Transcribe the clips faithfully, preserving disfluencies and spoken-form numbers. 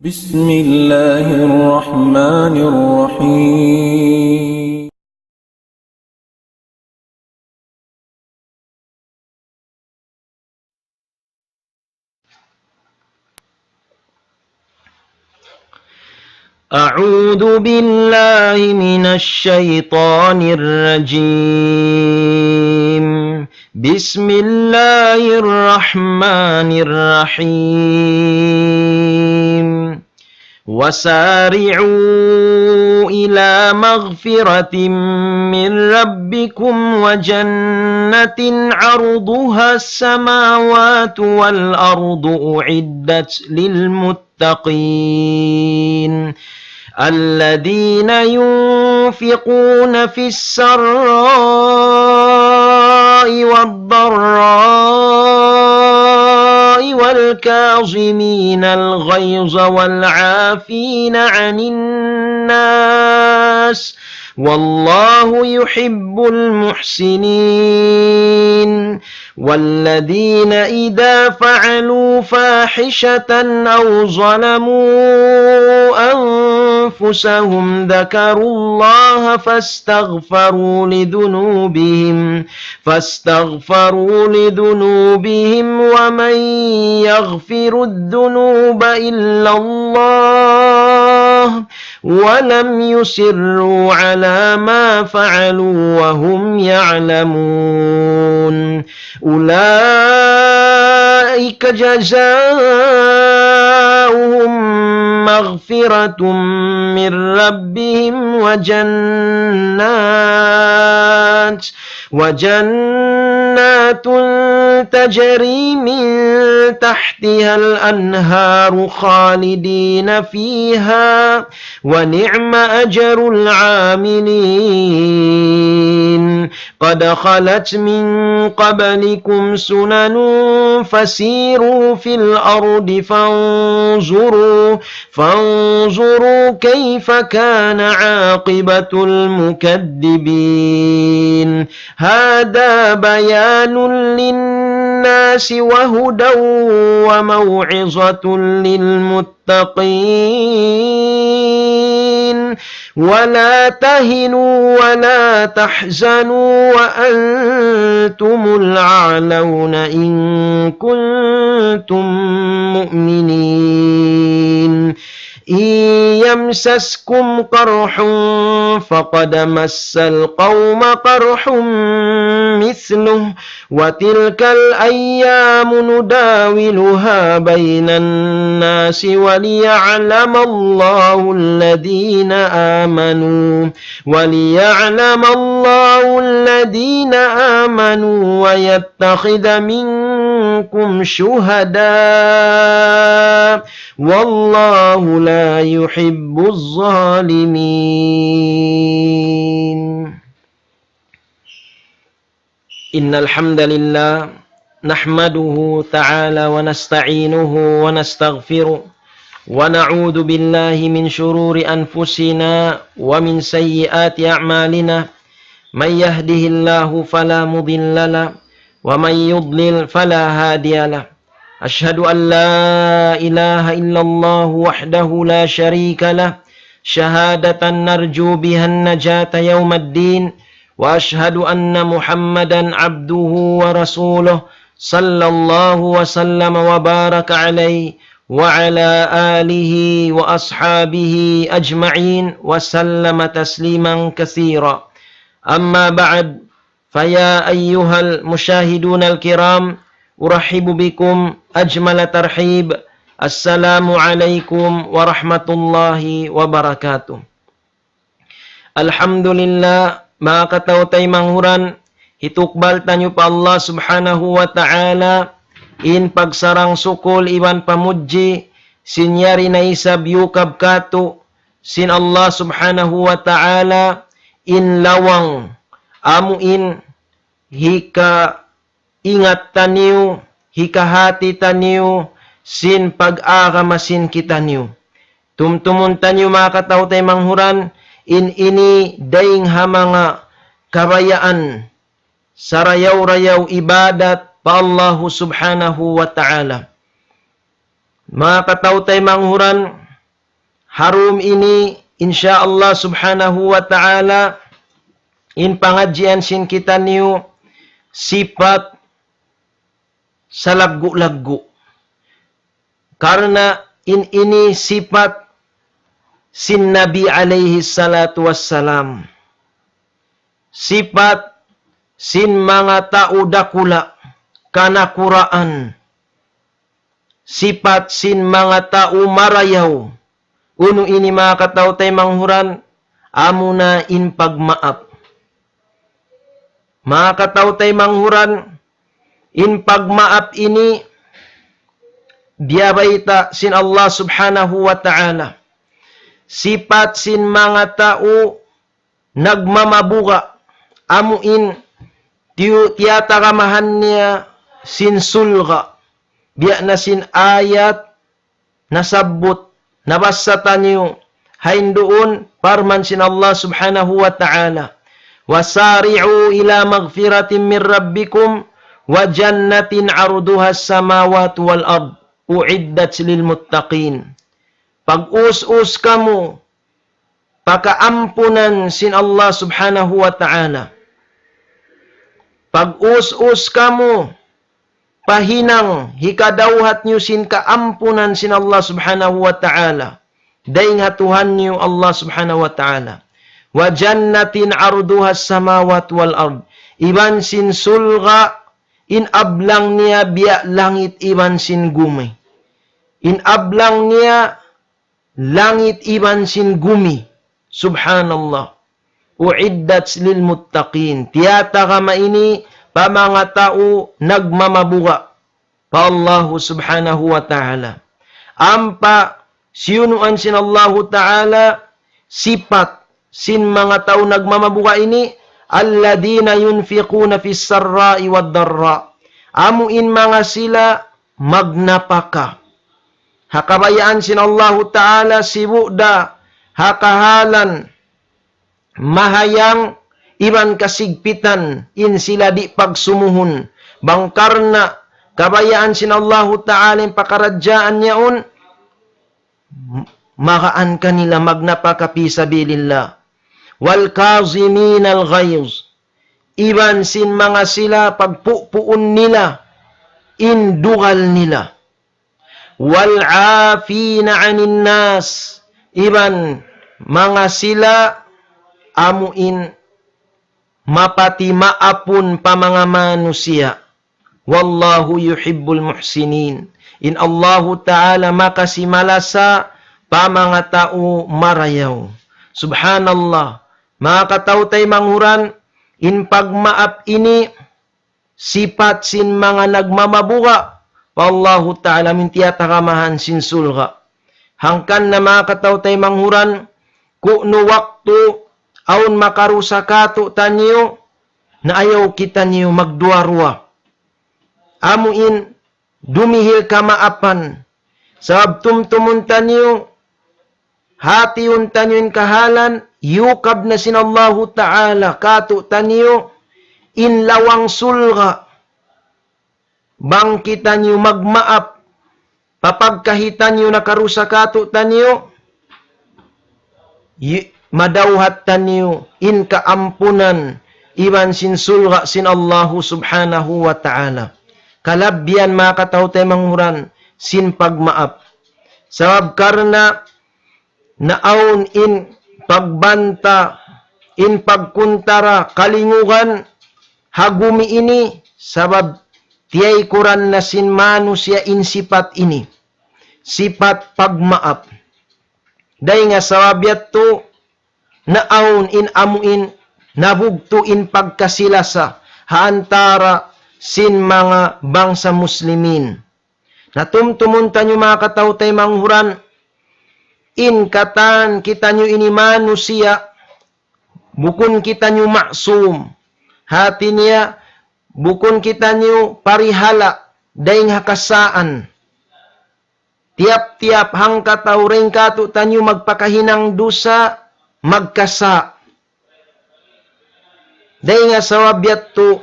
بسم الله الرحمن الرحيم. أعوذ بالله من الشيطان الرجيم. بسم الله الرحمن الرحيم. وسارعوا إلى مغفرة من ربكم وجنة عرضها السماوات والأرض أعدت للمتقين الذين ينفقون في السراء والضراء والكاظمين الغيظ والعافين عن الناس والله يحب المحسنين والذين إذا فعلوا فاحشة أو ظلموا أنفسهم ذكروا الله فاستغفروا لذنوبهم فاستغفروا لذنوبهم ومن يغفر الذنوب إلا الله ولم يصروا على ما فعلوا وهم يعلمون أولئك جزاؤهم مغفرة من ربهم وجنات وجنات تجري من تحتها الأنهار خالدين فيها ونعم أجر العاملين قد خلت من قبلكم سنن فسيروا في الأرض فانظروا فانظروا كيف كان عاقبة المكذبين هذا بيان للناس وهدى وموعظة للمتقين ولا تهنوا ولا تحزنوا وأنتم الأعلون إن كنتم مؤمنين إن يمسسكم قرح فقد مس القوم قرح مثله وتلك الأيام نداولها بين الناس وليعلم الله الذين آمنوا وليعلم الله الذين آمنوا ويتخذ منكم شهداء والله لا يحب الظالمين إن الحمد لله نحمده تعالى ونستعينه ونستغفره ونعوذ بالله من شرور أنفسنا ومن سيئات أعمالنا من يهده الله فلا مضل له ومن يضلل فلا هادي له أشهد أن لا إله إلا الله وحده لا شريك له شهادة نرجو بها النجاة يوم الدين وأشهد أن محمدا عبده ورسوله صلى الله وسلم وبارك عليه وعلى آله وأصحابه أجمعين وسلم تسليما كثيرا أما بعد فيا أيها المشاهدون الكرام أرحب بكم أجمل ترحيب السلام عليكم ورحمة الله وبركاته Alhamdulillah, manga kataw-taymanghuran, hitukbal taniyu pa Allah Subhanahu wa Ta'ala in pagsarang-sukul iban pamudji sin yari na isab yukab katu' sin Allah Subhanahu wa Ta'ala in lawang amu in hika ingat taniyu, hikahati taniyu, sin pag-agama sin kitaniyu. Tumtumun taniyu manga kataw-taymanghuran, in ini dayn ha manga kabayaan sarayaw-rayaw ibadat pa Allahu Subhanahu wa Ta'ala. Manga kataw-taymanghuran, Ha dum ini, insya Allah subhanahu wa ta'ala, in pangadjian sin kitaniyu sipat salaggu'-laggu'. Karna' in ini sipat sin Nabi alayhi salatu wassalam. Sipat sin manga tau dakula' kanakuraan. Sipat sin manga tau marayaw. Unu ini manga kataw-taymanghuran, amuna in pagmaap. Manga kataw-taymanghuran, in pagmaap ini, biyabayta' sin Allah subhanahu wa ta'ala. Sipat sin manga tau nagmamabuga', amu in tiyu-, tiyatagamahan niya sin sulga'. Biya' na sin ayat nasabbut, nabassa taniyu, ha yan duun, parman sin Allah subhanahu wa ta'ala, وسارعوا إلى مغفرة من ربكم وجنة عرضها السماوات والأرض أعدت للمتقين. Pag-us-us kamu pa kaampunan sin Allah subhanahu wa ta'ala. Pag-us-us kamu pa hinang hikadawhat niyu sin kaampunan sin Allah subhanahu wa ta'ala. Dayn ha Tuhan niyu Allah subhanahu wa ta'ala. وجنة عرضها السماوات والأرض. Iban sin sulga' in ablang niya biya' langit iban sin gumi. In ablang niya langit iban sin gumi. Subhanallah. أعدت للمتقين. Tiyatagama ini pa manga tau nagmamabuga' pa Allahu subhanahu wa ta'ala. Ampa siyunuan sin Allahu ta'ala sipat sin manga tau nagmamabuga' ini, الذين ينفقون في السراء والضراء. Amu in manga sila magnapaka. Ha kabayaan sin Allahu ta'ala sibu' da ha kahalan mahayang iban kasigpitan in sila di' pagsumuhun. Bang karna' kabayaan sin Allahu ta'ala in pakaradjaan yaun, magaan kanila magnapaka fi sabilillah. والكاظمين الغيظ. Iban sin manga sila pagpupuun nila in dugal nila. والعافين عن الناس. Iban manga sila amu in mapati maapun pa manga manusiya'. والله يحب المحسنين. In Allahu ta'ala makasi malasa pa manga tau marayaw. Subhanallah. Manga kataw-taymanghuran, in pagmaap ini sipat sin manga nagmamabuga' pa Allahu ta'ala, amu in tiyatagamahan sin sulga'. Hangkan na manga kataw-taymanghuran, ku'nu waktu awn makarusa kātu'niyu, na ayaw kitaniyu magduwa-ruwa. Amu in dumihil kamaapan. Sabab tumtumun taniyu, hatihun taniyu in kahalan, yukab na sin Allahu ta'ala kātu'niyu in lawang sulga'. Bang kitaniyu magmaap pa pagkahi taniyu nakarusa kātu'niyu, madawhat taniyu in kaampunan iban sin sulga' sin Allahu subhanahu wa ta'ala. Kalabbihan manga kataw-taymanghuran sin pagmaap. Sabab karna' naawn in pagbanta, in pagkuntara, kalingugan ha gumi ini, sabab tiyaykuran na sin manusiya' in sipat ini, sipat pagmaap. Dayn ha sabab yadtu, naawn in amu in nabugtu' in pagkasilasa ha antara' sin manga bangsa Muslimin. Na tumtumun taniyu manga kataw-taymanghuran, in katan kitaniyu ini manusiya', bukun kitaniyu ma'sum. Hati niya, bukun kitaniyu parihala' dayn ha kasaan. Tiyap-tiyap hangkatau dayn kātu'niyu magpakahinang dusa, magkasa'. Dayn ha sabab yadtu,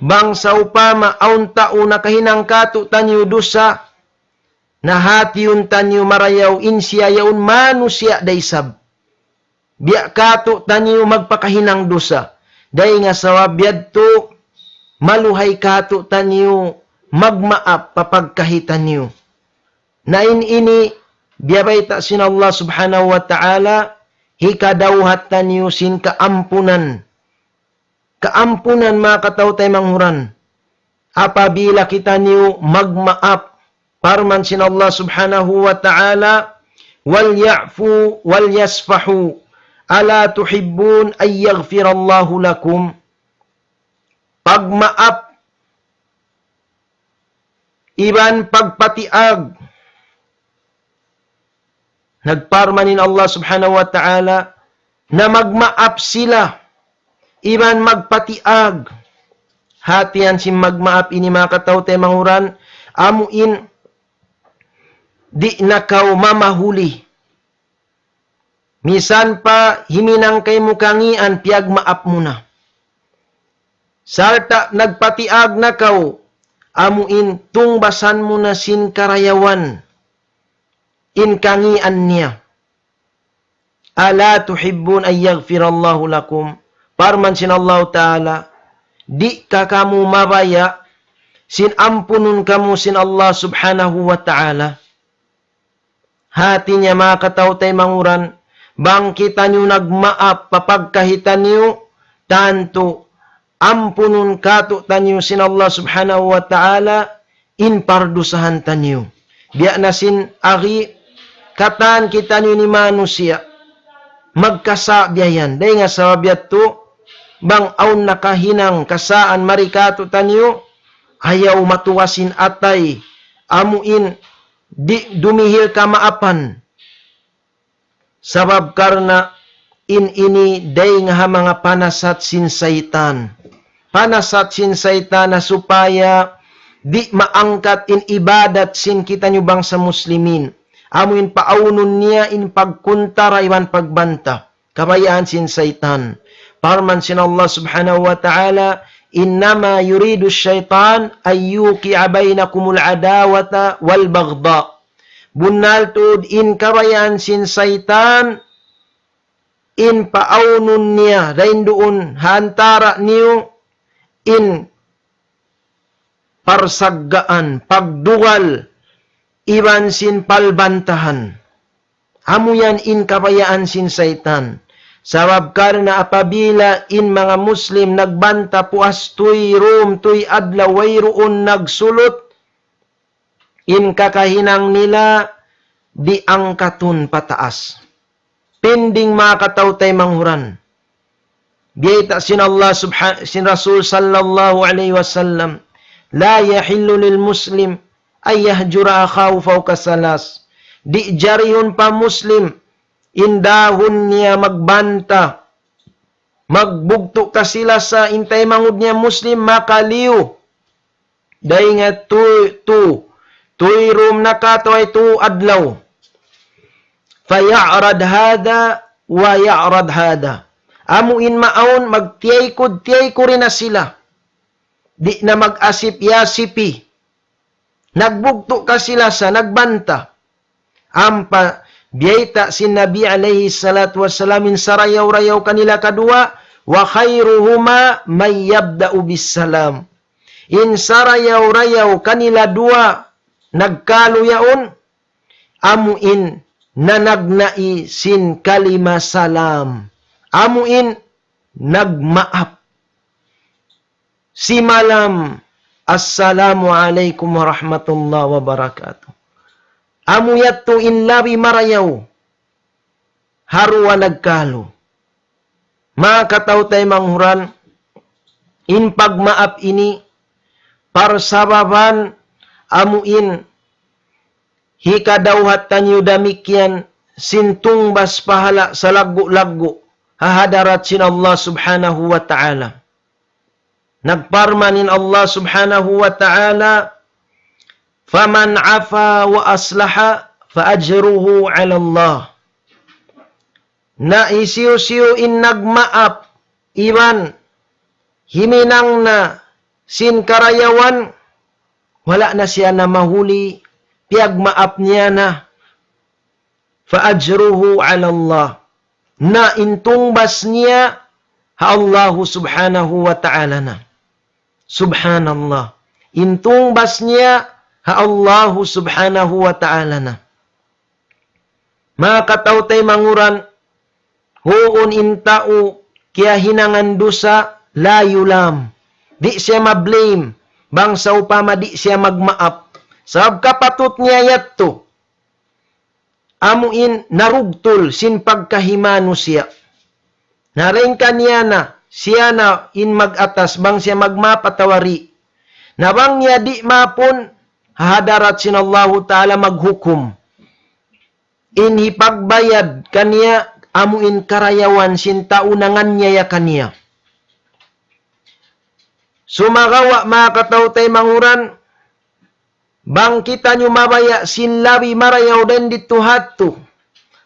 bang sawpama awn tau nakahinang kātu'niyu dusa, Na hatihun taniyu marayaw in siya yaun manusiya' da isab. Biya' katu'taniyu magpakahinang dusa. Dayn ha sabab yadtu maluhay katu'taniyu magmaap pa pagkahi taniyu. Na in ini, biyabayta' sin Allah Subhanahu wa Ta'ala, hikadawhat taniyu sin kaampunan. Kaampunan, manga kataw-taymanghuran. Apabila kitaniyu magmaap, parman sin Allah Subhanahu wa Ta'ala, "وليعفوا وليصفحوا ألا تحبون أن يغفر الله لكم." Pagmaap iban pagpatiag. Nagparman in Allah Subhanahu wa Ta'ala na magmaap sila iban magpatiag. Hatihan sin magmaap ini, manga kataw-taymanghuran, amu in di' na kaw mamahuli. Misan pa himinang kaymu kangīan, piyagmaap mu na. Sarta' nagpatiag na kaw, amu in tungbasan mu na sin karayawan in kangīan niya. "ألا تحبون أن يغفر الله لكم؟" Parman sin Allah Ta'ala, di' ka kamu mabaya' sin ampunun kamu sin Allah Subhanahu wa Ta'ala? Hati niya, manga kataw-taymanghuran, bang kitaniyu nagmaap pa pagkahi taniyu, tantu ampunun katu'taniyu sin Allah Subhanahu wa Ta'ala in pardusahan taniyu. Biya' na sin agi, katan kitaniyu ini manusiya', magkasa' biya' yan. Dayn ha sabab yadtu, bang awn nakahinang kasaan mari katu'taniyu, ayaw matuwa sin atay, amu in di' dumihil kamaapan. Sabab karna' in ini dayn ha manga panasat sin saytan. Panasat sin saytan na supaya di' maangkat in ibadat sin kitaniyu bangsa muslimin. Amu in paawnun niya in pagkuntara iban pagbanta. Kabayaan sin saytan. Parman sin Allah Subhanahu wa Ta'ala, "إنما يريد الشيطان أن يوقع بينكم العداوة والبغضاء." Bunnal tuud in kabayaan sin saytan, in paawnun niya, dayn duun ha antara' niyu in parsaggaan, pagdugal, iban sin palbantahan. Amu yan in kabayaan sin saytan. Sabab karna' apabila in manga Muslim nagbanta puas tuyrum, tuy adlaw, wayruun nagsulut, in kakahinang nila diangkatun pataas. Pending, manga kataw-taymanghuran. Biyayta' sin Allah subha-, sin Rasul sallallahu alayhi wasallam, "لا يحل للمسلم أن يهجر أخاه فوق ثلاث." Di' jarihun pa Muslim in dahun niya magbanta, magbugtu' kasilasa in taymanghud niya Muslim makaliyu. Dayn ha tu, tu, tuyrum nakataway tu adlaw. فيعرض هذا ويعرض هذا. Amu in maawn, magtiyaykud-tiyaykurin na sila. Di' na mag-asip-yasipi. Nagbugtu' kasilasa, nagbanta. Ampa biyayta' sin Nabi alayhi salatu wassalam in sarayaw-rayaw kanila kaduwa, "وخيرهما من يبدأ بالسلام." In sarayaw-rayaw kanila duwa nagkalu yaun, amu in nanagnai sin kalima salam. Amu in nagmaap. Simalam, "Assalamu alaykum warahmatullahi wabarakatuh." Amu yadtu in labi marayaw ha duwa nagkalu. Manga kataw-taymanghuran, in pagmaap ini, parsababan amu in hikadawhat taniyu damikkiyan sin tungbas pahala' salaggu'-laggu' ha hadarat sin Allah Subhanahu wa Ta'ala. Nagparman in Allah Subhanahu wa Ta'ala, "فمن عفا وأصلح فأجره على الله." Na hisiyu-siyu in nagmaap iban himinang na sin karayawan, wala' na siya namahuli piyagmaap niya na, فأجره على الله. Na in tungbas niya ha Allahu subhanahu wa ta'ala na. Subhanallah. In tungbas niya ha Allahu subhanahu wa ta'ala na. Manga kataw-taymanghuran, huun in tau kiyahinangan dusa, لا يلام. Di' siya ma-blame bang sawpama di' siya magmaap. Sabab kapatut niya yadtu, amu in narugtul sin pagkahi manusiya'. Na dayn kaniya na, siya na in mag-atas, bang siya magmaap atawa di'. Na bang niya di' maapun, ha hadarat sin Allahu Ta'ala maghukum. In hipagbayad kaniya, amu in karayawan sin tau nanganiyaya kaniya. Sumagawa' manga kataw-taymanghuran, bang kitaniyu mabaya' sin labi marayaw dayn didtu ha yadtu,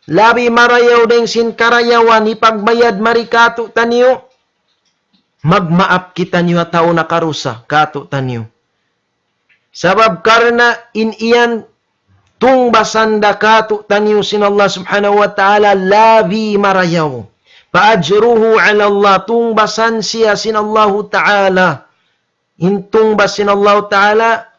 labi marayaw dayn sin karayawan hipagbayad mari kātu'niyu, magmaap kitaniyu ha tau nakarusa kātu'niyu. Sabab karna' in yan tungbasan da kātu'niyu sin Allah subhanahu wa ta'ala labi marayaw. فأجره على الله, tungbasan siya sin Allahu ta'ala. In tungbas sin Allahu ta'ala,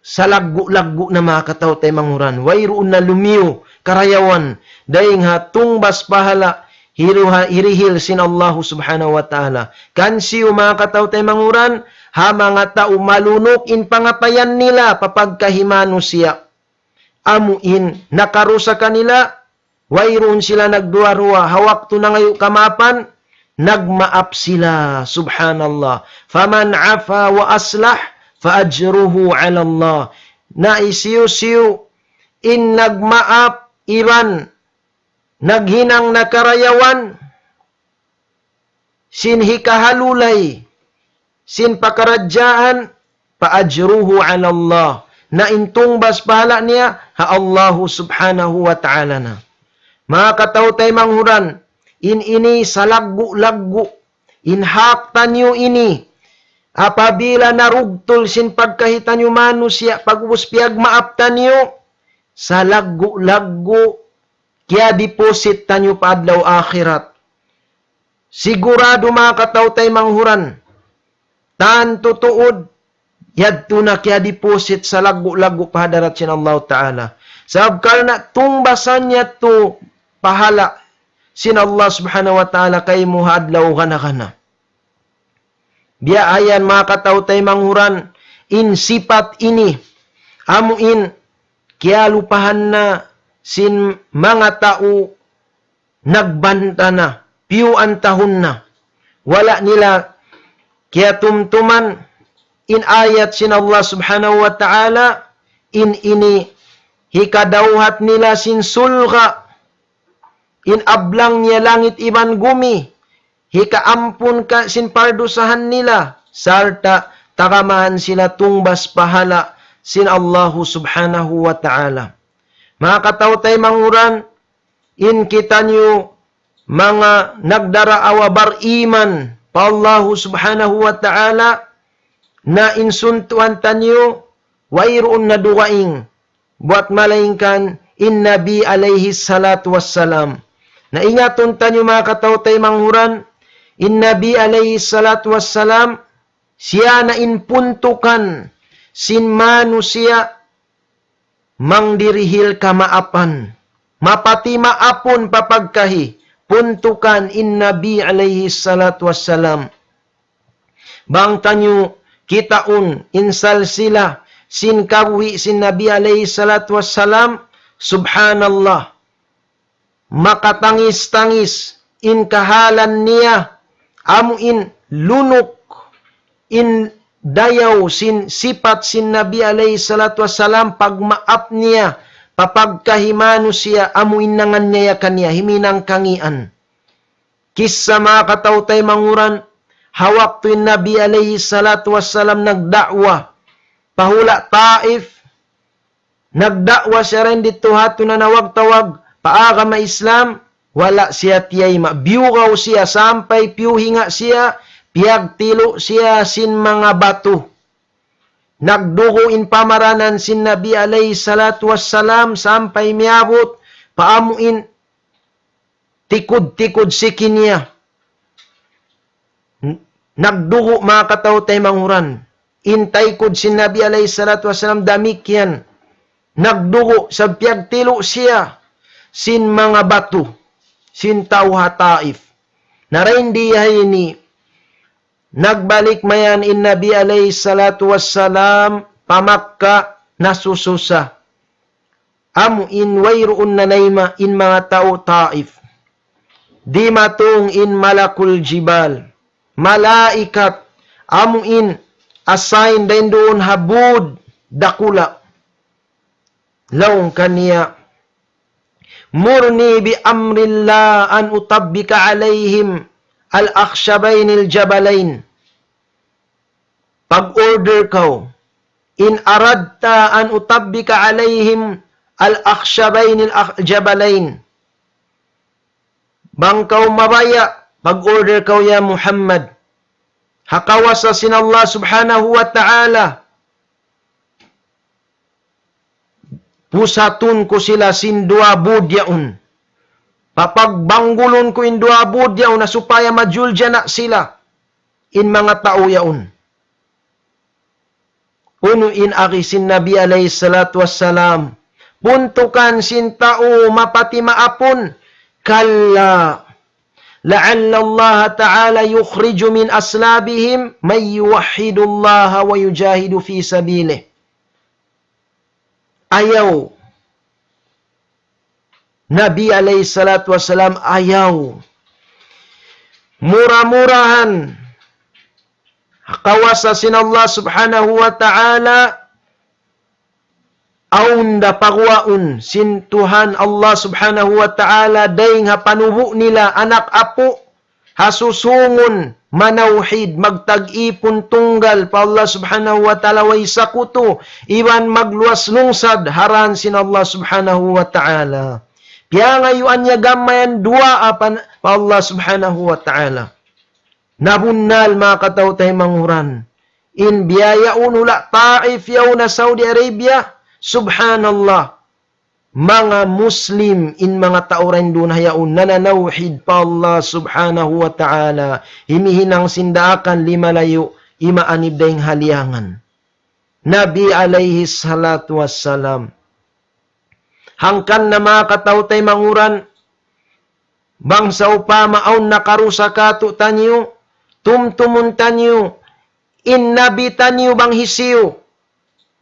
salaggu'-laggu' na manga kataw-taymanghuran. Wayruun na lumiyu karayawan dayn ha tungbas pahala' hiruha-, hirihil sin Allahu subhanahu wa ta'ala. Hangkan siyu manga kataw-taymanghuran, ha manga tau malunuk in pangatayan nila pa pagkahi manusiya'. Amu in nakarusa kanila, wayruun sila nagduwa-ruwa, ha waktu nangayu' kamaapan, nagmaap sila. Subhanallah. فمن عفا وأصلح فأجره على الله. Na hisiyu-siyu in nagmaap iban naghinang na karayawan, sin hikahalulay sin pakaradjaan, فأجره على الله. Na in tungbas pahala' niya ha Allahu subhanahu wa ta'ala na. Manga kataw-taymanghuran, in ini salaggu'-laggu', in hak taniyu ini, apabila narugtul sin pagkahi taniyu manusiya', pag'ubus piyagmaap taniyu, salaggu'-laggu' kiya-deposit taniyu pa adlaw akhirat. Siguradu manga kataw-taymanghuran, tantu tuud, yadtu na kiya-deposit salaggu'-laggu' pa hadarat sin Allahu ta'ala. Sabab karna' tungbasan yadtu pahala' sin Allah subhanahu wa ta'ala kaymu ha adlaw gana-gana. Biya' ha yan manga kataw-taymanghuran, in sipat ini, amu in kiyalupahan na sin manga tau nagbanta na, piyuan tahun na. Wala' nila kiyatumtuman in ayat sin Allah subhanahu wa ta'ala, in ini hikadawhat nila sin sulga', in ablang niya langit iban gumi, hikaampun ka sin pardusahan nila, sarta' tagamahan sila tungbas pahala' sin Allahu subhanahu wa ta'ala. Manga kataw-taymanghuran, in kitaniyu manga nagdaraawa bariman pa Allahu subhanahu wa ta'ala, na in suntuan taniyu, wayruun na dugaing buat malaingkan in Nabi alayhi salatu wassalam. Na ingatun taniyu manga kataw-taymanghuran, in Nabi alayhi salatu wassalam, siya na in puntukan sin manusiya' mangdirihil kamaapan. Mapati maapun pa pagkahi, puntukan in Nabi alayhi salatu wassalam. Bang taniyu kitaun in salsila sin kabuhi' sin Nabi alayhi salatu wassalam, subhanallah, makatangis-tangis in kahalan niya, amu in lunuk in dayaw sin sipat sin Nabi alayhi salatu wassalam, pagmaap niya pa pagkahi manusiya', amu in nanganiyaya kaniya, himinang kangīan. Kissa manga kataw-taymanghuran, ha waktu in Nabi alayhi salatu wassalam nagda'wa pa hula' Taif, nagda'wa siya dayn didtu ha yadtu nanawag-tawag pa agama Islam, wala' siya tiyayma'. Biyugaw siya sampay piyuhinga' siya, piyagtilu' siya sin manga batu. Nagdugu' in pamaranan sin Nabi alayhi salatu wassalam sampay miyabut pa amu in tikud-tikud siki niya. N-, nagdugu', manga kataw-taymanghuran. In taykud sin Nabi alayhi salatu wassalam damikkiyan. Nagdugu' sabab piyagtilu' siya sin manga batu, sin tau ha Taif. Na dayn di ha ini, nagbalik mayan in Nabi alayhi salatu wassalam pa Makkah nasususa. Amu in wayruun nanayma in manga tau Taif. Dimatung in Malakul Jibal, malaikat, amu in assign dayn duun ha būd dakula'. Laung kaniya, مرني بأمر الله أن أطبق عليهم الأخشبين الجبلين. Pag-order kaw, إن أردت أن أطبق عليهم الأخشبين الأخ-، الجبلين. Bang kaw mabaya', pag-order kaw ya Muhammad. Ha kawasa sin Allah subhanahu wa ta'ala, pusatun ku sila sin duwa būd yaun. Papagbanggulun ku in duwa būd yaun na supaya majuljana' sila in manga tau yaun. Unu in agi sin Nabi alayhi salatu wassalam? Puntukan sin tau mapati maapun. كلا لعل الله تعالى يخرج من أصلابهم من يوحد الله ويجاهد في سبيله. Ayaw. Nabi alayhi salatu wassalam, ayaw. Mura-murahan, kawasa sin Allah subhanahu wa ta'ala, awn da paguwaun sin Tuhan Allah subhanahu wa ta'ala dayng ha panubu' nila anak apu', ha susungun manawhid, magtag-ipun tunggal pa Allah subhanahu wa ta'ala, way sakutu, iban magluwas lungsad ha dān sin Allah subhanahu wa ta'ala. Piyangayuan niya gam mayan duwaa pa, pa Allah subhanahu wa ta'ala. Na bunnal, manga kataw-taymanghuran. In biya' yaun hula' Taif yaun ha Saudi Arabia, subhanallah. Manga Muslim in manga tau dayn duun ha yaun nananawhid pa Allah subhanahu wa ta'ala. Himihinang sin daakan limalayu' imaanib dayng ha liyangan. Nabi alayhi salatu wassalam. Hangkan na, manga kataw-taymanghuran, bang sawpama awn nakarusa kātu'niyu, tumtumun taniyu, in Nabi taniyu bang hisiyu,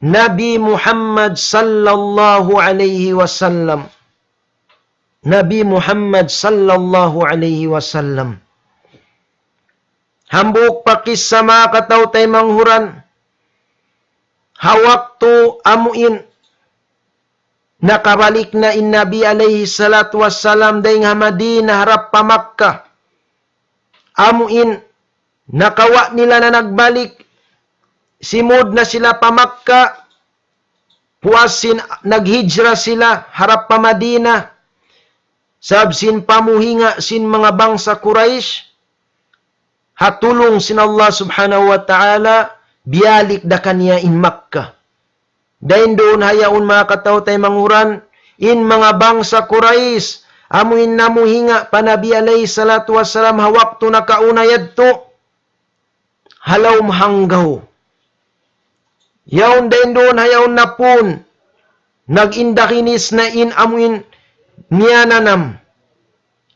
Nabi Muhammad sallallahu alayhi wasallam. Nabi Muhammad sallallahu alayhi wasallam. Hambuuk pa kissa, manga kataw-taymanghuran. Ha waktu amu in nakabalik na in Nabi alayhi salatu wassalam dayng ha Madina harap pa Makkah. Amu in nakawa' nila na nagbalik, simud na sila pa Makkah, puas sin naghijra sila harap pa Madina, sabab sin pamuhinga sin manga bangsa Quraysh, ha tulung sin Allah subhanahu wa ta'ala, biyalik da kaniya in Makkah. Dayn duun ha yaun, manga kataw-taymanghuran, in manga bangsa Quraysh, amu in namuhinga pa Nabi alayhi salatu wassalam ha waktu nakauna yadtu, ha lawm hanggaw. Yaun dayn duun ha yaun na pun, nag-indakinis na in amu in niyananam.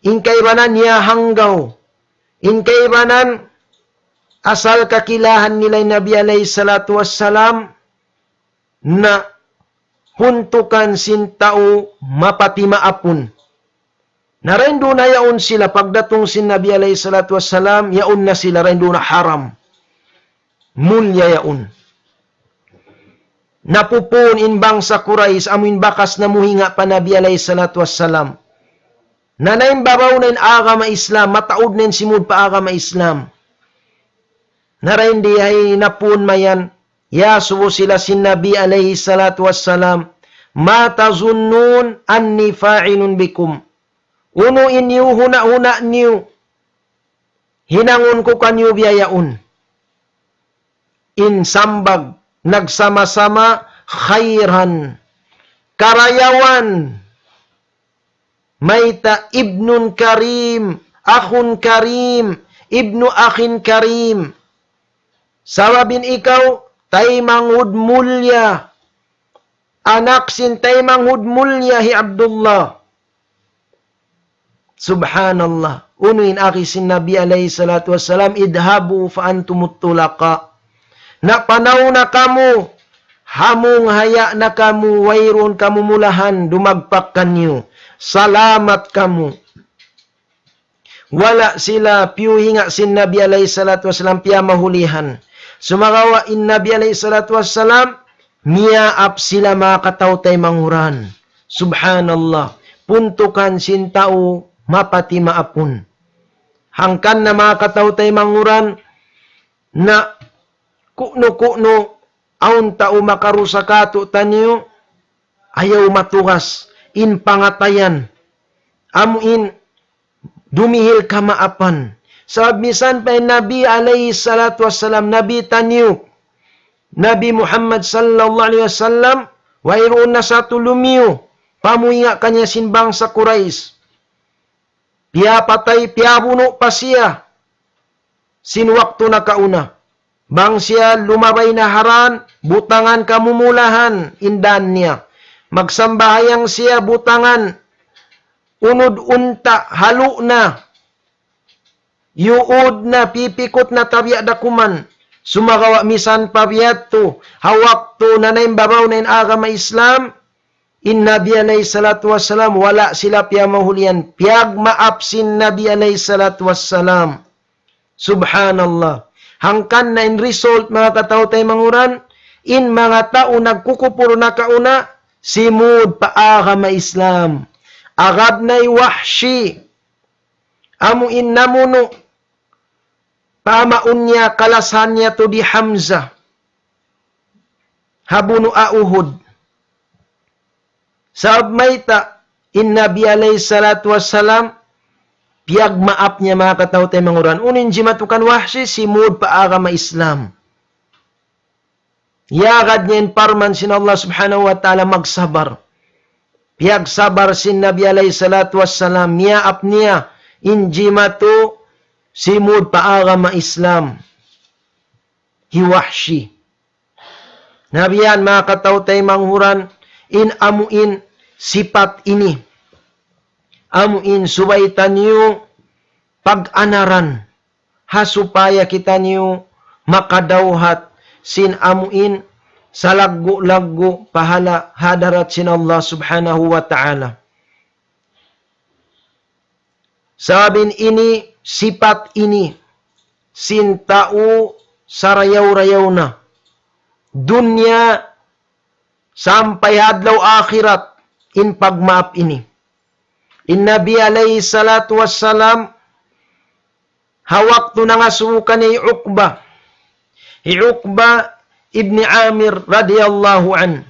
In kaibanan niyahanggaw. In kaibanan asal kakilahan nila in Nabi alayhi salatu wassalam, na puntukan sin tau mapati maapun. Na dayn duun na yaun sila, pagdatung sin Nabi alayhi salatu wassalam, yaun na sila dayn duun na haram. Mulliya yaun. Napupun in bangsa Quraysh, amu in bakas namuhinga pa Nabi alayhi salatu wassalam. Na naimbabaw na in agama Islam, mataud na in simud pa agama Islam. Na dayn di ha ini na pun mayan, iyasubu sila sin Nabi alayhi salatu wassalam, ما تظنون أني فاعل بكم. Unu in hiyuhuna'-huna' niyu, hinangun ku kaniyu biya' yaun. In sambag nagsama-sama, khairan, karayawan, mayta' ibnun karim, akhun karim, ibnu akhin karim. Sabab in ikaw, taymanghud mulliya, anak sin taymanghud mulliya hi Abdullah. Subhanallah. Unu in agi sin Nabi alayhi salatu wassalam, "Idhabu fa antumut tulaqa." Na panaw na kamu, hamung haya na kamu, wayruun kamu mulahan, dumagpak kaniyu. Salamat kamu. Wala' sila piyuhinga sin Nabi alayhi salatu wassalam piyamahulihan. Sumagawa' in Nabi alayhi salatu wassalam, miyaap sila manga kataw-taymanghuran. Subhanallah. Puntukan sin tau mapati maapun. Hangkan na manga kataw-taymanghuran na ku'nu-ku'nu awn tau makarusa kātu'niyu, ayaw matugas in pangatayan. Amu in dumihil kamaapan. Sabab misan pa in Nabi alayhi salatu wassalam, Nabi taniyu, Nabi Muhammad sallallahu alayhi wasallam, wayruun na sa tulumiyu, pamuhinga kaniya sin bangsa Quraysh. Piyapatay, piyabunu' pa siya sin waktu nakauna. Bang siya lumabay na ha dan, butangan kamumulahan in dan niya. Magsambahayang siya, butangan unud unta', halu' na, yuud na, pipikut na, tabiya' da kuman. Sumagawa' misan pa biya' yadtu, ha waktu nanaimbabaw na in agama Islam, in Nabi alayhi salatu wassalam, wala' sila piyamahulihan, piyagmaap sin Nabi alayhi salatu wassalam. Subhanallah. Hangkan na in result, manga kataw-taymanghuran, in manga tau nagkukupur nakauna, simud pa agama Islam. Agad na hi Wahshi, amu in namunu', pamaun niya kalasahan niya tu di Hamzah ha bunu' Uhud. Sabab mayta', in Nabi alayhi salatu wassalam, piyagmaap niya manga kataw-taymanghuran. Unu in jimatu kan Wahshi, simud pa agama Islam. Iyagad niya in parman sin Allah subhanahu wa ta'ala magsabar. Piyagsabar sin Nabi alayhi salatu wassalam, miyaap niya in jimatu simud pa agama Islam. Hi Wahshi. Na biya' yan manga kataw-taymanghuran, in amu in sipat ini. Amu in subay taniyu pag-anaran. Ha supaya kitaniyu makadawhat sin amu in salaggu'-laggu' pahala' ha hadarat sin Allah subhanahu wa ta'ala. Sabab in ini, sipat ini, sin tau sarayaw-rayaw na dunya sampay ha adlaw akhirat, in pagmaap ini. In Nabi alayhi salatu wassalam, ha waktu nangasubu kaniya hi Uqba. Hi Uqba ibni Amir radiyallahu anhu.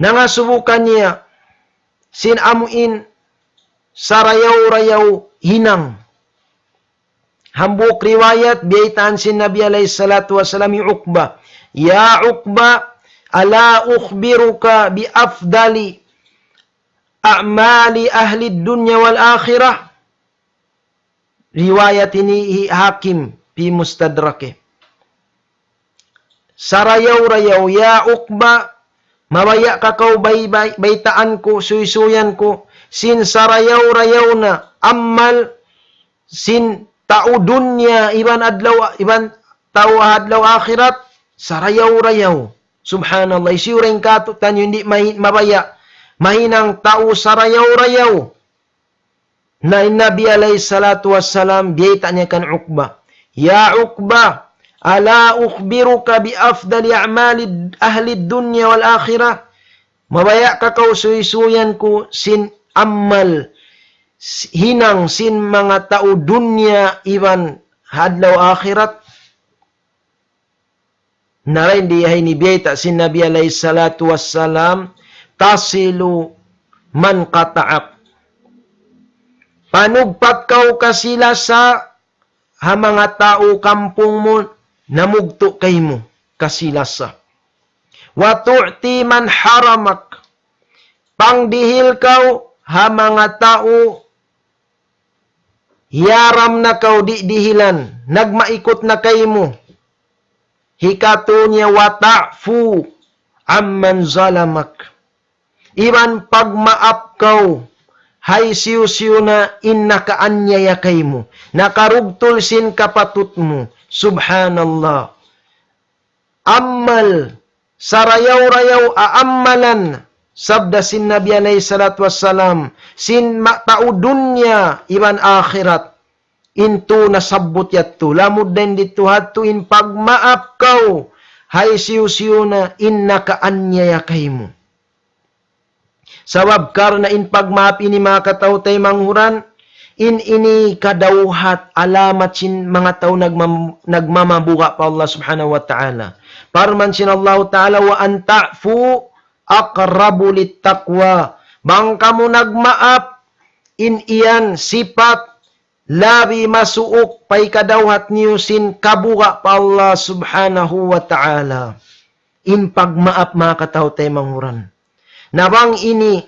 Nangasubu kaniya sin amu in sarayaw-rayaw hinang. Hambuuk riwayat, biyaytaan sin Nabi alayhi salatu wassalam hi Uqba, "Ya Uqba, ala ukhbiruka bi afdali a'mali ahli dunya wal akhirah?" Riwayat ini hi Hakim fi Mustadrakih. Sarayaw-rayaw, ya Uqba, mabaya' ka kaw bay-, bay-, baytaan ku, suysuyan ku, sin sarayaw-rayaw na amal sin tau dunya iban adlaw, iban tau adlaw akhirat, sarayaw-rayaw. Subhanallah, hisiyu ra in kātu'niyu di' mahi-, mabaya', mahinang tau sarayaw-rayaw. Na in Nabi alayhi salatu wassalam, biyayta' niya kan Uqba, "Ya Uqba, ala ukhbiruka bi afdali a'mali ahli dunya wal akhirah?" Mabaya' ka kaw suysuyan ku sin amal, s-, hinang sin manga tau dunya iban ha adlaw akhirat? Na dayn di ha ini biyayta' sin Nabi alayhi salatu wassalam, "Tasilu man qata'ak." Panugpat kaw kasilasa ha manga tau kampung mu namugtu' kaymu. kasi-lasa. وتعطي من حرمك. Pangdihil kaw ha manga tau hiyaram na kaw di' dihilan, nagmaikut na kaymu. Hikatu niya, وتعفو عمن ظلمك. Iban pagmaap kaw ha hisiyu-siyu na in nakaanyaya kaymu, nakarugtul sin kapatut mu. Subhanallah. Amal, sarayaw-rayaw aamalan, sabda sin Nabi alayhi salatu wassalam, sin ma-, tau dunya iban akhirat. In tū nasabbut yadtu, lamud dayn didtu hadtu in pagmaap kaw ha hisiyu-siyu na in nakaanyaya kaymu. Sabab karna' in pagmaap ini, manga kataw-taymanghuran, in ini kadawhat alamat sin manga tau nagmam-, nagmamabuga' pa Allah Subhanahu wa Ta'ala. Parman sin Allah Ta'ala, وأن تعفوا أقرب للتقوى. Bang kamu nagmaap, in yan sipat labi masuuk pa hikadawhat niyu sin kabuga' pa Allah Subhanahu wa Ta'ala. In pagmaap, manga kataw-taymanghuran. Na bang ini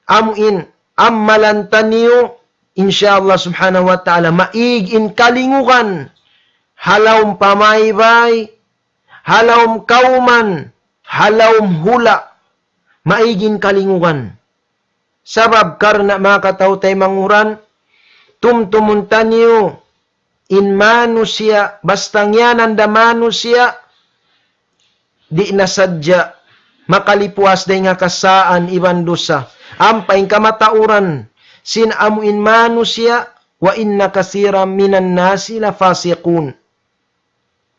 amu in amalan taniyu, insya Allah Subhanahu wa Ta'ala, maig in kalingugan ha lawm pamaybay, ha lawm kawman, ha lawm hula', maig in kalingugan. Sabab karna', manga kataw-taymanghuran, tumtumun taniyu, in manusiya', basta ngiyanan da manusiya', di' na sadja makalipuas dayn ha kasaan iban dusa. Ampa in kamatauran sin amu in manusiya', وإن كثيرا من الناس لفاسقون.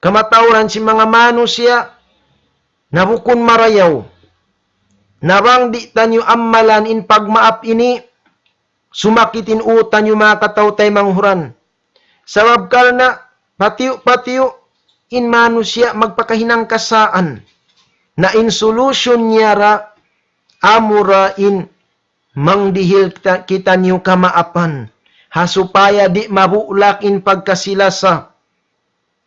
Kamatauran sin manga manusiya', na bukun marayaw. Na bang di' taniyu amalan in pagmaap ini, sumakit in ū taniyu, manga kataw-taymanghuran. Sabab karna' patiyu'-patiyu' in manusiya' magpakahinang kasaan. Na in solution niya ra, amura in mangdihil kita, kitaniyu kamaapan. Ha supaya di' mabulak in pagkasi-lasa.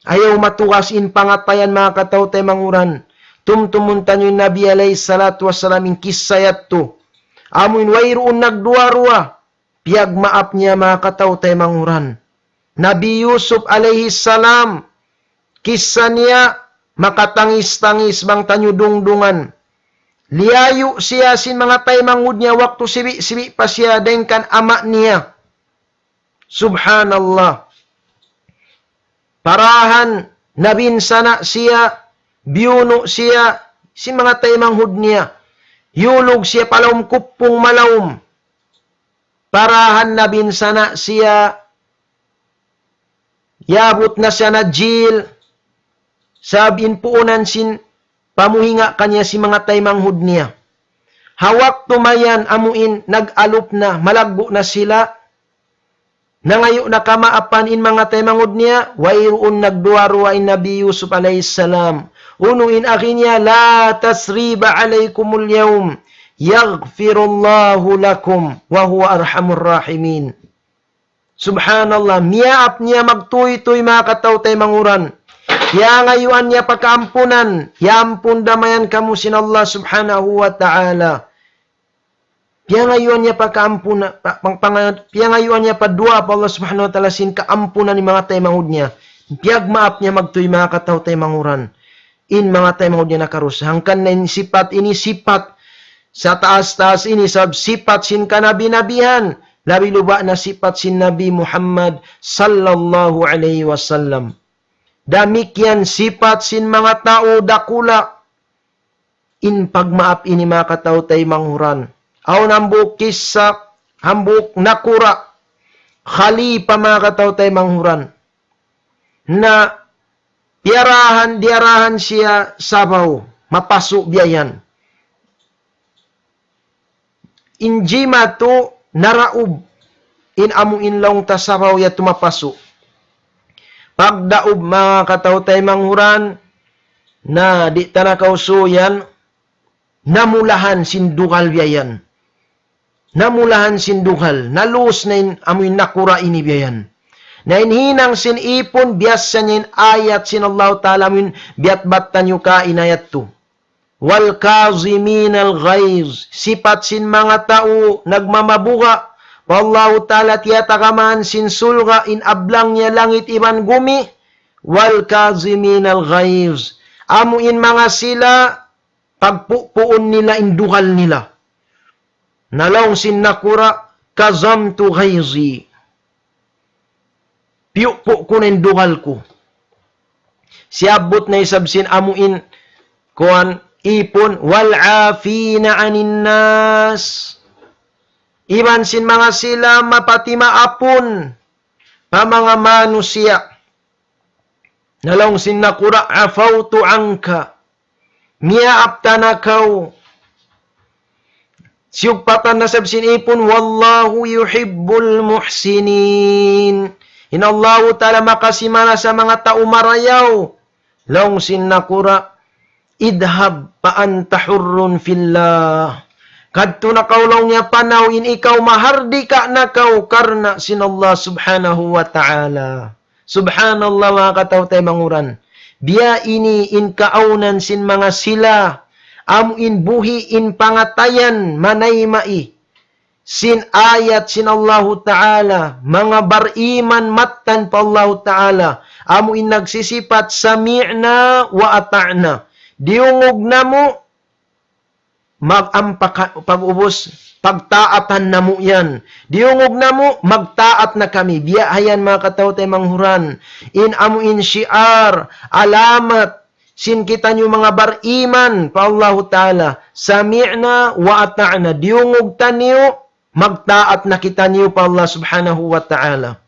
Ayaw matugas in pangatayan, manga kataw-taymanghuran. Tumtumun taniyu in Nabi alayhi salatu wassalam in kissa yadtu. Amu in wayruun nagduwa-ruwa, piyagmaap niya, manga kataw-taymanghuran. Nabi Yusuf alayhi salam, kissa niya makatangis-tangis bang taniyu dungdungan. Liyayu' siya sin manga taymanghud niya waktu sibi'-sibi' pa siya dayn kan ama' niya. Subhanallah. Parahan nabinsana' siya, biyunu' siya sin manga taymanghud niya. Yulug siya pa lawm kuppung malawm. Parahan nabinsana' siya, yabut na siya na jil, sabab in puunan sin pamuhinga kaniya sin manga taymanghud niya. Ha waktu mayan amu in nag-alup na, malaggu' na sila, nangayu' na kamaapan in manga taymanghud niya, wayruun nagduwa-ruwa in Nabi Yusuf alayhi salam. Unu in agi niya, لا تثريب عليكم اليوم يغفر الله لكم وهو أرحم الراحمين. Subhanallah, miyaap niya magtūy-tūy, manga kataw-taymanghuran. Piyangayuan niya pakaampunan, yampun da mayan kamu sin Allah Subhanahu wa Ta'ala. Piyangayuan niya pakaampunan, pa, pang, pang, piyangayuan niya paduwaa pa Allah Subhanahu wa Ta'ala sin kaampunan in manga taymanghud niya. Piyagmaap niya magtūy, manga kataw-taymanghuran. In manga taymanghud niya nakarusa. Hangkan na in sipat ini sipat sataas-taas ini, sabab sipat sin kanabi-nabihan, labi luba' na sipat sin Nabi Muhammad sallallahu alayhi wasallam. Damikkiyan sipat sin manga tau dakula'. In pagmaap ini, manga kataw-taymanghuran. Awn hambuuk kissa, hambuuk nakura', khalifa, manga kataw-taymanghuran. Na piyarahan, diyarahan siya sabaw, mapasu' biya' yan. In jimatu naraub, in amu in laung ta sabaw yadtu mapasu'. Pagdaub, manga kataw-taymanghuran, na di' ta na kausuyan, namulahan sin dugal biya' yan. Namulahan sin dugal, nalūs na in amu in nakura' ini biya' yan. Na in hinang sin ipun, biya' sin ayat sin Allahu Ta'ala amun biyatbat taniyu kaina yadtu. والكاظمين الغيظ. Sipat sin manga tau nagmamabuga' pa Allahu Ta'ala tiyatagaman sin surga' in ablang niya langit iban gumi. والكاظمين الغيظ. Amu in manga sila pagpupuun nila in dugal nila. Na laung sin nakura', كظمت غيظي. Piyupu' ku na in dugal ku. Siyabbut na isab sin amu in kuwan ipun, والعافين عن الناس. Iban sin manga sila mapatimaapun pa manga manusiya'. Na laung sin nakura', عفوت عنك. Miyaap ta na kaw. Siyugpatan na isab sin ipun, والله يحب المحسنين. In Allahu Ta'ala makasi' manasa manga tau marayaw. Laung sin nakura', اذهب فأنت حر في الله. Kadtu na kaw laung niya panaw in ikaw mahardika na kaw karna' sin Allah Subhanahu wa Ta'ala. Subhanallah, manga kataw-taymanghuran. Biya' ini in kaawnan sin manga sila, amu in buhi' in pangatayan manayma' sin ayat sin Allahu Ta'ala, manga bariman mattan pa Allahu Ta'ala, amu in nagsisipat, سمعنا وأطعنا. Diyungug namu', mag-ampa ka-, pag-ubus, pagtaatan namu' yan. Diyungug namu', magtaat na kami. Biya' ha yan, manga kataw-taymanghuran. In amu in shi'ar, alamat, sin kitaniyu manga bariman pa Allahu Ta'ala. سمعنا وأطعنا. Diyungug taniyu, magtaat na kitaniyu pa Allah Subhanahu wa Ta'ala.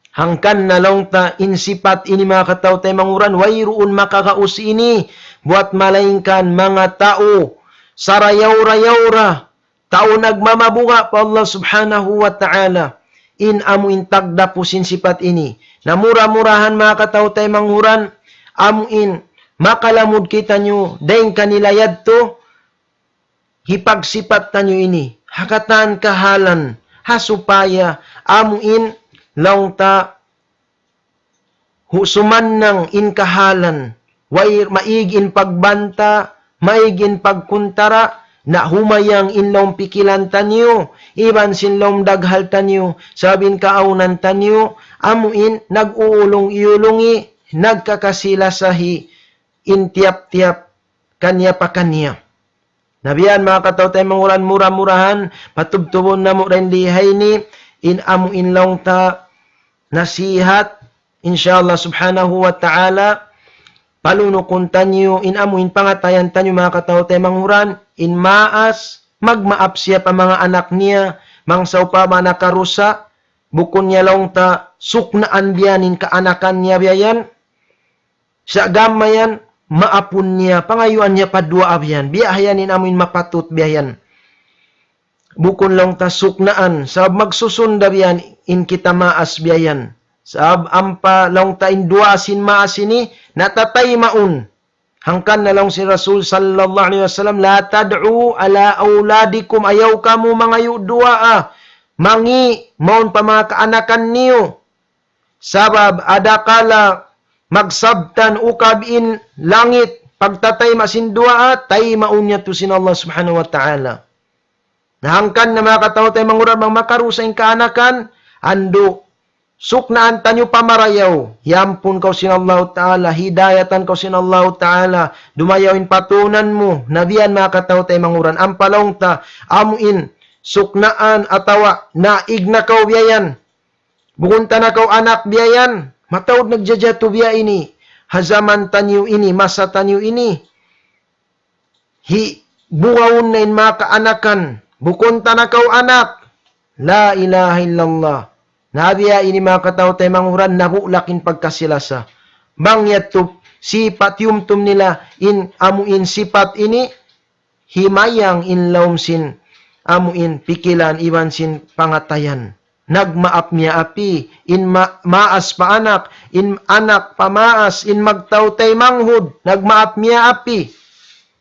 Hangkan na laung ta in sipat ini, manga kataw-taymanghuran, wayruun makagaus ini buat malaingkan manga tau sarayaw-rayaw ra, tau nagmamabuga' pa Allah Subhanahu wa Ta'ala. In amu in tagdapu sin sipat ini. Na mura-murahan, manga kataw-taymanghuran, amu in makalamud kitaniyu dayn kanila yadtu, hipagsipat taniyu ini ha katan kahalan, ha supaya amu in laung ta hu-, sumannang in kahalan, way maig in pagbanta', maig in pagkuntara', na humayang in lawm pikilan taniyu, iban sin lawm daghal taniyu, sabab in kaawnan taniyu, amu in nag-uulung-iyulungi, nagkakasi-lasahi, in tiyap-tiyap kaniya pa kaniya. Na biya' yan, manga kataw-taymanghuran, mura-murahan, patubtubun namu' dayn di ha ini, in amu in laung ta nasihat, insya Allah Subhanahu wa Ta'ala, palunukun taniyu, in amu in pangatayan taniyu, manga kataw-taymanghuran, in maas, magmaap siya pa manga anak niya, bang sawpama nakarusa, bukun niya laung ta suknaan biya' yan in kaanakan niya biya' yan, sa' gam mayan, maapun niya, pangayuan niya pa duwaa biya' yan. Biya' ha yan in amu in mapatut biya' yan. Bukun laung ta suknaan, sabab magsusun da biya' yan in kita maas biya' yan. Sabab ampa laung ta in duwaa sin maas ini, natataymaun. Hangkan na laung sin Rasul sallallahu alayhi wasallam, لا تدعوا على أولادكم, ayaw kamu mangayu' duwaa, mangi', mawn pa manga kaanakan niyu. Sabab adakala magsabtan ukab in langit, pagtatayma' sin duwaa, taymaun niya tu sin Allah Subhanahu wa Ta'ala. Na hangkan na manga kataw-taymanghuran bang makarusa in kaanakan, andu', suknaan taniyu pa marayaw, hiyampun kaw sin Allahu Ta'ala, hidayatan kaw sin Allahu Ta'ala, dumayaw in patunan mu, na biya' yan manga kataw-taymanghuran, ampa laung ta, amu in, suknaan atawa naig na kaw biya' yan. Bukun ta na kaw anak biya' yan, mataud nagjajatu biya' ini. Ha jaman taniyu ini, masa taniyu ini. Hi, bugawun na in manga kaanakan. Bukun ta na kaw anak. La ilaha illallah. Na biya' ini manga kataw-taymanghuran, nabulak in pagkasi-lasa. Bang yadtu, sipat yumtum nila in amu in sipat ini, himayang in lawm sin amu in pikilan iban sin pangatayan. Nagmaap miyaapi, in ma-, maas pa anak, in anak pa maas, in magtaw-taymanghud, nagmaap miyaapi.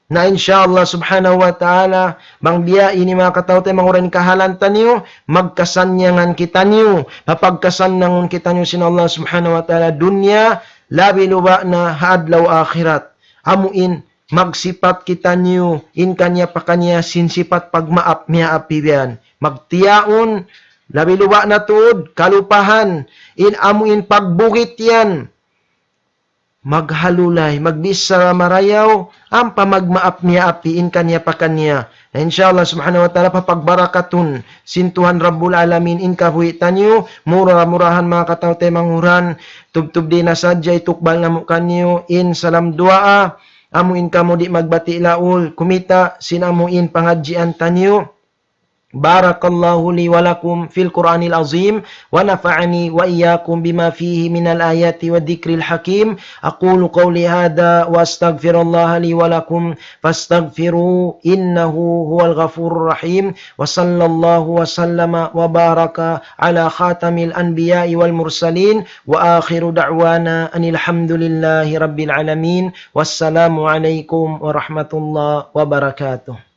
Na insha Allah subhanahu wa ta'ala, bang biya' ini manga kataw-taymanghuran kahalan taniyu, magkasannyangan kitaniyu, papagkasannangun kitaniyu sin Allah subhanahu wa ta'ala dunya, labi luba' na ha adlaw akhirat. Amu in magsipat kitaniyu, in kaniya-pakaniya sin sipat pagmaap miyaap biyan. Magtiyaun, labi luba' na tuud, kalupahan, in amu in pagbugit yan. Maghalulay, magbichara marayaw, ampa magmaap miyaap in kaniya-pakaniya. Na insha Allah subhanahu wa ta'ala papagbarakatun sin Tuhan Rabbul Alamin in kabuhi' taniyu, mura-murahan manga kataw-taymanghuran, tubtub di na sadja itukbal namu' kaniyu in salam duwaa, amu in kamu di' magbati' laul, kumita' sin amu in pangadjian taniyu. بارك الله لي ولكم في القرآن العظيم، ونفعني وإياكم بما فيه من الآيات والذكر الحكيم. أقول قولي هذا وأستغفر الله لي ولكم، فاستغفروه إنه هو الغفور الرحيم. وصلى الله وسلم وبارك على خاتم الأنبياء والمرسلين، وآخر دعوانا أن الحمد لله رب العالمين. والسلام عليكم ورحمة الله وبركاته.